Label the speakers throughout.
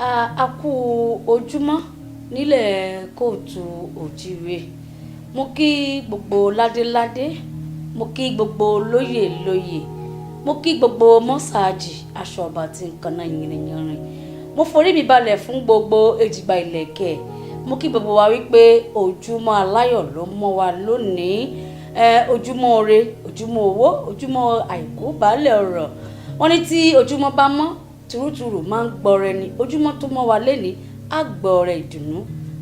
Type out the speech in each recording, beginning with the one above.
Speaker 1: A kú ojúmọ́ nílẹ̀ kóòtù òjíire. Mo kí gbogbo ládéládé, mo kí gbogbo lóyè lóyè, mo kí gbogbo mọ́sáàjì aṣọ ọba tí ń kanná yìnrìnyìnrìn. Mo forí mi balẹ̀ fún gbogbo èjìgbà ìlẹ̀kẹ̀. Mo kí gbogbo wa wípé ojúmọ́ aláyọ̀ ló mọ́ wa lónìí. Ojúmọ́ ire, ojúmọ́ owó, ojúmọ́ àìkú baálẹ̀ ọrọ̀. Wọ́n ní tí ojúmọ́ bá mọ́, tùrùtùrù máa ń gbọrẹ ni. Ojúmọ́ tó mọ́ wa lénìí, á gbọrẹ ìdùnnú.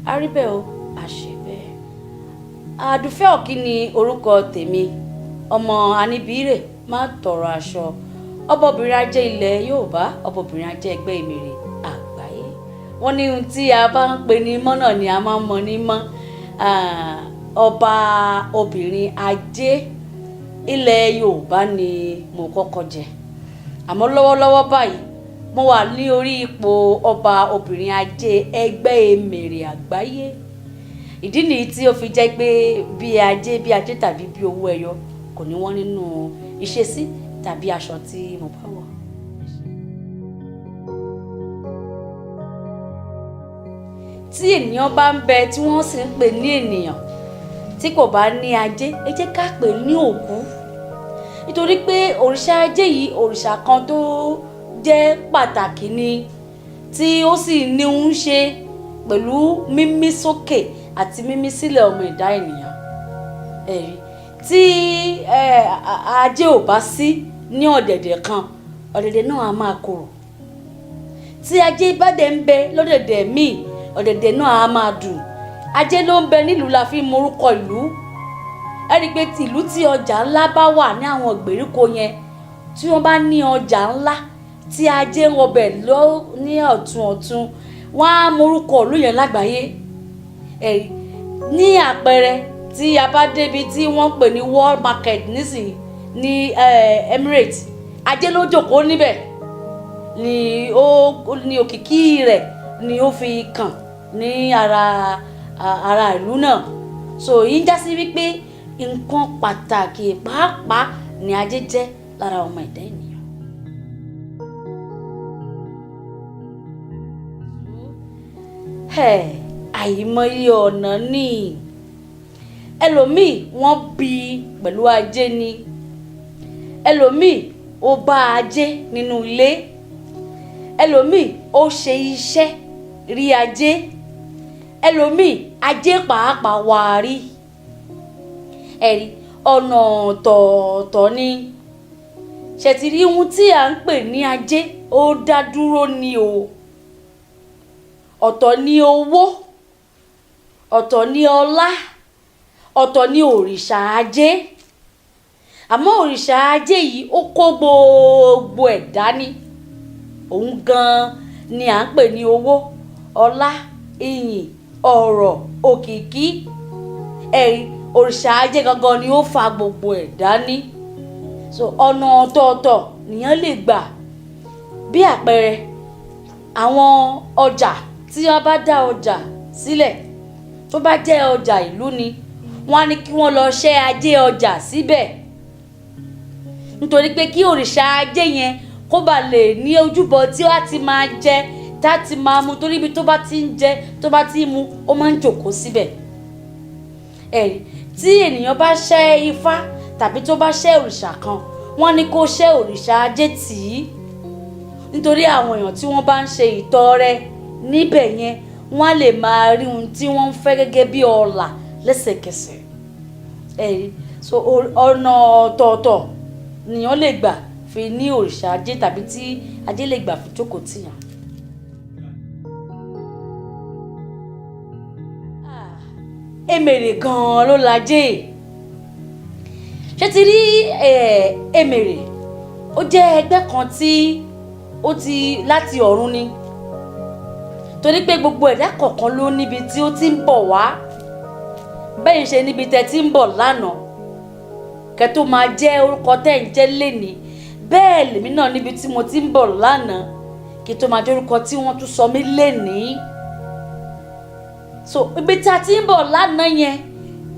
Speaker 1: A rí bẹ́ẹ̀ o, a ṣe bẹ́ẹ̀. Àdùfẹ́ Ọ̀kín ni orúkọ tèmi. Ọmọ Aníbíìrè má tọrọ aṣọ. Ọbọ̀bìnrin ajé ilẹ̀ Yorùbá, ọbọ̀bìnrin ajé ẹgbẹ́ Emèrè àgbáyé. Wọ́n ní ohun tí a bá ń pe ní mọ́ náà ni a máa ń mọ ní mọ́. Ọba obìnrin ajé ilẹ̀ Yorùbá ni mo kọ́kọ́ jẹ. Àmọ́ lọ́wọ́lọ́wọ́ báyìí, mo wà ní orí ipò ọba obìnrin ajé ẹgbẹ́ Emèrè àgbáyé. Ìdí nìyí tí ó fi jẹ́ pé bí ajé tàbí bí owó ẹyọ kò ní wọ́n nínú ìṣesí tàbí aṣọ tí mo bá wọ̀. Tí ènìyàn bá ń bẹ tí wọ́n sì ń pè ní ènìyàn tí kò bá ní ajé, ẹ jẹ́ ká pè ní òkú. Nítorí pé òrìṣà ajé yìí òrìṣà kan tó jẹ́ pàtàkì ni, tí ó sì ní ń ṣe pẹ̀lú mímí sókè àti mímí sílẹ̀ ọmọ ẹ̀dá ènìyàn. Ẹ̀rí tí ajé ò bá sí ní ọ̀dẹ̀dẹ̀ kan, ọ̀dẹ̀dẹ̀ náà á máa korò. Tí ajé bá dẹ̀ ń bẹ lọ́dẹ̀dẹ̀ míì, ọ̀dẹ̀dẹ̀ náà á máa dùn. Ajé ló ń bẹ nílùú la fi ń morúkọ ìlú. Ẹ rí i pé ìlú tí ọjà ńlá bá wà ní àwọn ìgbèríko yẹn, tí wọ́n bá ní ọjà ńlá tí ajé ń wọbẹ̀ lọ ní ọ̀tún ọ̀tún, wọ́n á morúkọ ìlú yẹn lágbàáyé. Ẹ̀rí ní àpẹẹrẹ tí a bá débi tí wọ́n ń pè ní World Market nísìnyí ní Emirates, ajé ló jókòó níbẹ̀ ni ó ní òkìkí rẹ̀ ni ó fi kàn ní ara ara ìlú náà. So yìí ń já sí wípé nǹkan pàtàkì pàápàá ni ajé jẹ́ lára ọmọ ẹ̀dá ènìyàn. Àìmọye ọ̀nà ni. Ẹlòmíì wọ́n bí pẹ̀lú ajé ni. Ẹlòmíì ó bá ajé nínú ilé. Ẹlòmíì ó ṣe iṣẹ́ rí ajé. Ẹlòmíì ajé pàápàá wà rí. Ẹ̀rí ọ̀nà ọ̀tọ̀ọ̀tọ̀ ni. Ṣé ti rí ohun tí à ń pè ní ajé ó dá dúró ni o. Ọ̀tọ̀ ni owó, ọ̀tọ̀ ni ọlá, ọ̀tọ̀ ni òrìṣà ajé. Àmọ́ òrìṣà ajé yìí ó kó gbogbo ẹ̀ dání. Òun gan-an ni à ń pè ní owó, ọlá, iyìn, ọrọ̀, òkìkí. Ẹ̀rí òrìṣà ajé gangan ni ó fa gbogbo ẹ̀ dání. So ọ̀nà ọ̀tọ̀ọ̀tọ̀ nìyẹn lè gbà. Bí àpẹẹrẹ, àwọn ọjà tí wọ́n bá dá ọjà sílẹ̀, tó bá jẹ́ ọjà ìlú ni, wọ́n á ní kí wọ́n lọ ṣẹ́ ajé ọjà síbẹ̀. Nítorí pé kí òrìṣà ajé yẹn kó ba lè ní ojúbọ tí ó ti máa jẹ, tá ti máa mu, torí ibi tó bá ti ń jẹ, tó bá ti ń mu, ó máa ń jókòó síbẹ̀. Ẹ̀rí tí ènìyàn bá ṣẹ́ ifá tàbí tó bá ṣẹ́ òrìṣà kan, wọ́n ní kó ṣẹ́ òrìṣà ajé tì í. Nítorí àwọn èèyàn tí wọ́n bá ń ṣe ìtọrẹ níbẹ̀ yẹn, wọ́n á lè máa rí ohun tí wọ́n ń fẹ́ gẹ́gẹ́ bí ọlà lẹ́sẹ̀kẹsẹ̀. Ẹ̀rí so ọ̀nà ọ̀tọ̀ọ̀tọ̀ nìyẹn lè gbà fi ní òrìṣà ajé tàbí tí ajé lè gbà fi jókòó tìyàn. Emèrè gan-an ló lajé. Ṣé ti rí Emèrè? Ó jẹ́ ẹgbẹ́ kan tí ó ti láti ọ̀run ni. Torí pé gbogbo ẹ̀dá kọ̀ọ̀kan ló níbi tí ó ti ń bọ̀ wá. Bẹ́ẹ̀ ṣe níbi tẹ́ ti ń bọ̀ lánàá, kẹ́ tó máa jẹ́ orúkọ tẹ́ ń jẹ́ lénìí. Bẹ́ẹ̀ lèmi náà níbi tí mo ti ń bọ̀ lánàá, kí tó máa jẹ́ orúkọ tí wọ́n tún sọ mí lénìí. So ibi tí a ti ń bọ̀ lánàá yẹn,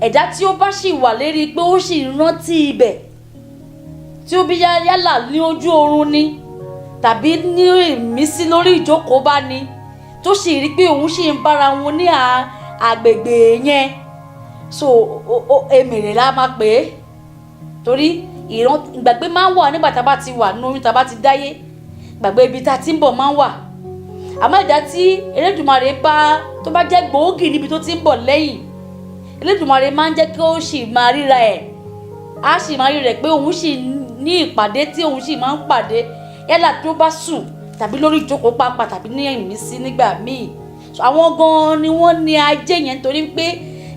Speaker 1: ẹ̀dá tí ó bá sì wà lérí pé ó sì rántí ibẹ̀, tí ó bí yálà ní ojú oorun ni tàbí ní ìmísí lórí ìjókòó bá ní, Tó sì rí pé òun sì ń bára wọn ní àgbègbè yẹn, so èmèrè la máa pè é, torí ìran ìgbàgbé máa ń wà nígbà tá a bá ti wà nínú oyún, tá a bá ti dáyé. Ìgbàgbé ibi tá a ti ń bọ̀ máa ń wà. Àmọ́ ìdá tí Elédùmarè bá tó bá jẹ́ gbòógì níbi tó ti ń bọ̀ lẹ́yìn, Elédùmarè máa ń jẹ́ kí ó sì máa ríra ẹ̀, á sì máa rí rẹ̀ pé òun sì ní ìpàdé tí òun sì máa ń pàdé, yálà tó bá sùn tàbí lórí ìjókòó pàápàá tàbí ní ìmísí nígbà míì. So, àwọn gan-an ni wọ́n ní ajé yẹn, torí pé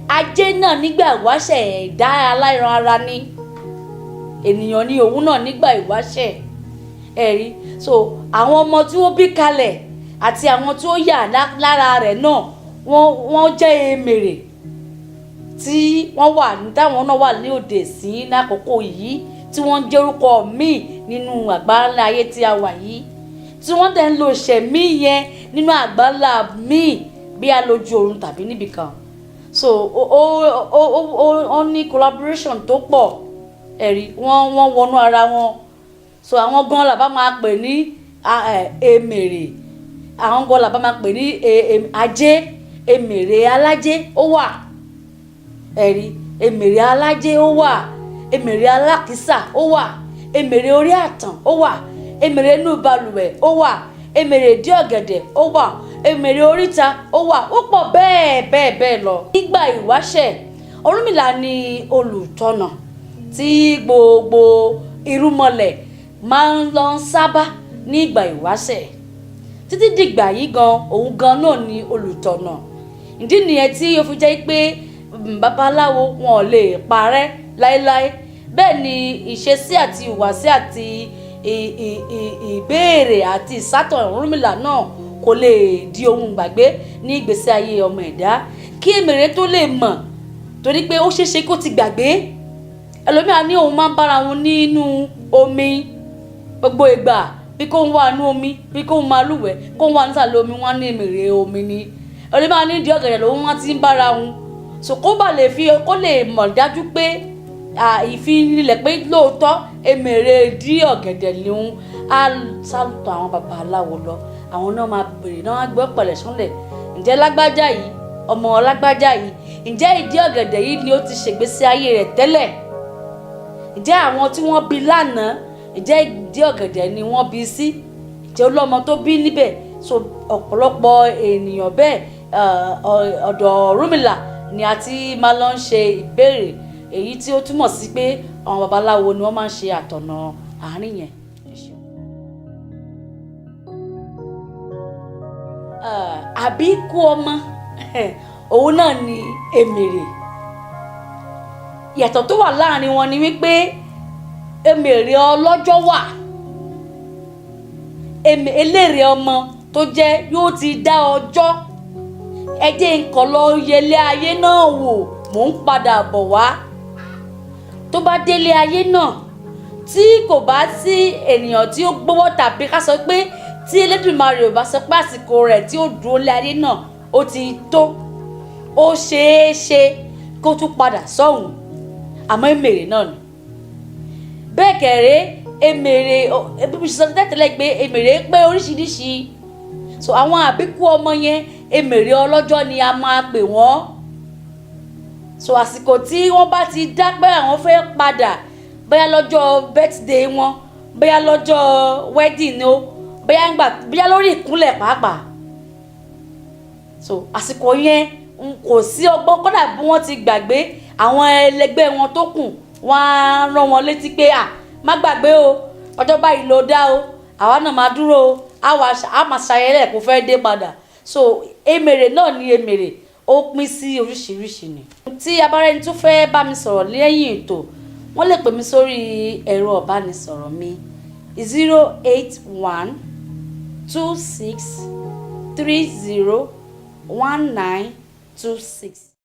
Speaker 1: ajé náà nígbà ìwáṣẹ̀, ẹ̀dá aláìran ara ni, ènìyàn ni òun náà nígbà ìwáṣẹ̀ ẹ̀rí. So àwọn ọmọ tí ó bí kalẹ̀ àti àwọn tí ó yà lára rẹ̀ náà, wọ́n jẹ́ emèrè tí wọ́n wà táwọn náà wà ní òde sí lákòókò yìí, tí wọ́n ń jẹ́ orúkọ míì nínú àgbáńlá ayé tí a wà yìí, tí wọ́n dẹ̀ ń lo ìṣẹ̀mí yẹn nínú àgbáńlá míì, bí a lójú oorun tàbí níbìkan. So ó ní collaboration tó pọ̀, ẹ̀rí wọ́n wọnú ara wọn. So àwọn gan la bá máa pè ní emèrè, àwọn gan la bá máa pè ní ajé. Emèrè alájé ó wà, ẹ̀rí, emèrè alájé ó wà, emèrè alákìísà ó wà, emèrè orí àtàn ó wà, emèrè inú balùwẹ̀ ó wà, emèrè ìdí ọ̀gẹ̀dẹ̀ ó wà, emèrè oríta ó wà, ó pọ̀ bẹ́ẹ̀ bẹ́ẹ̀ bẹ́ẹ̀ lọ. Nígbà ìwáṣẹ̀, Ọ̀rúnmìlà ni olùtọ́nà tí gbogbo irúnmọlẹ̀ máa ń lọ sábà ní ìgbà ìwáṣẹ̀. Títí dìgbà yìí gan, òun gan náà ni olùtọ̀nà. Ìdí nìyẹn tí ó fi jẹ́ pé babaláwo wọn ò lè parẹ́ láéláé. Bẹ́ẹ̀ ni ìṣesí àti ìhùwàsí àti ìbéèrè àti ìsátọ̀ Ọ̀rúnmìlà náà kò lè di ohun ìgbàgbé ní ìgbésí ayé ọmọ ẹ̀dá. Kí èmèrè tó lè mọ̀, torí pé ó ṣeéṣe kó ti gbàgbé. Ẹlòmíà ní òun máa ń bára wọn nínú omi gbogbo ìgbà, bí kò ń wà nínú omi, bí kò ń máa lúwẹ̀ẹ́, kó ń wà nísàlẹ̀ omi, wọ́n ní èmèrè omi ni. Ẹlòmíà ní ìdí ọ̀gẹ̀dẹ̀ lòun wọ́n ti ń bára wọn. So kó bá lè fi kó lè mọ̀ dájú pé ìfinilẹ̀ pé lóòótọ́ èmèrè ìdí ọ̀gẹ̀dẹ̀ ni òun, á sálùtọ̀ àwọn babaláwo lọ. Àwọn náà máa bèrè náà, á gbọ́ pẹ̀lẹ́ sánlẹ̀: ǹjẹ́ lágbájá yìí, ọmọ lágbájá yìí, ǹjẹ́ ìdí ọ̀gẹ̀dẹ̀ yìí ni ó ti ṣègbésí ayé rẹ̀ tẹ́lẹ̀? Ǹjẹ́ àwọn tí wọ́n bí lánàá, ǹjẹ́ ìdí ọ̀gẹ̀dẹ̀ ni wọ́n bí sí? Ǹjẹ́ olọ́mọ tó bí níbẹ̀? So ọ̀pọ̀lọpọ̀ ènìyàn bẹ́ẹ̀, ọ̀dọ̀ Ọ̀rúnmìlà ni a ti máa lọ ń ṣe ìbéèrè, èyí tí ó túmọ̀ sí pé àwọn babaláwo ni wọ́n máa ń ṣe àtọ̀nà àárín yẹn. Ẹ ṣeun. Àbíkú ọmọ òun náà ni èmèrè. Ìyàtọ̀ tó wà láàrin wọn ni wípé èmèrè ọlọ́jọ́ wà, eléré ọmọ tó jẹ́ yóò ti dá ọjọ́, ẹ jẹ́ nǹkan lọ yẹlé ayé náà wò, mò ń padà bọ̀ wá. Tó bá délé ayé náà, tí kò bá sí ènìyàn tí ó gbówó, tàbí ká sọ pé tí Elédùmarè ò bá sọ pé àsìkò rẹ̀ tí ó dúró lé ayé náà ó ti tó, ó ṣeé ṣe kó tún padà sọ́hùn. Àmọ́ èmèrè náà ni bẹ́ẹ̀ kẹ̀rẹ́ èmèrè. Bí mo ṣe sọ tẹ́tẹ́lẹ̀ pé èmèrè pé oríṣiríṣi. So àwọn àbíkú ọmọ yẹn, èmèrè ọlọ́jọ́ ni a máa pè wọ́n. So àsìkò tí wọ́n bá ti dá pé àwọn fẹ́ padà, bóyá lọ́jọ́ birthday wọn, bóyá lọ́jọ́ wedding o, bóyá ńgbà, bóyá lórí ìkúnlẹ̀ pàápàá, so àsìkò yẹn kò sí ọgbọ́n. Kódà bí wọ́n ti gbàgbé, àwọn ẹlẹgbẹ́ wọn tó kù, wọ́n á rán wọn létí pé, à má gbàgbé o, ọjọ́ báyìí ló dá o, àwa náà máa dúró o, á máa ṣayẹyẹ kó fẹ́ dé padà. So èmèrè náà ni èmèrè, ó pín sí oríṣiríṣi ni. Tí abárẹ́ni tó fẹ́ bá mi sọ̀rọ̀ lẹ́yìn ètò, wọ́n lè pè mí sórí ẹ̀rọ ìbánisọ̀rọ̀ mi: 08126301926.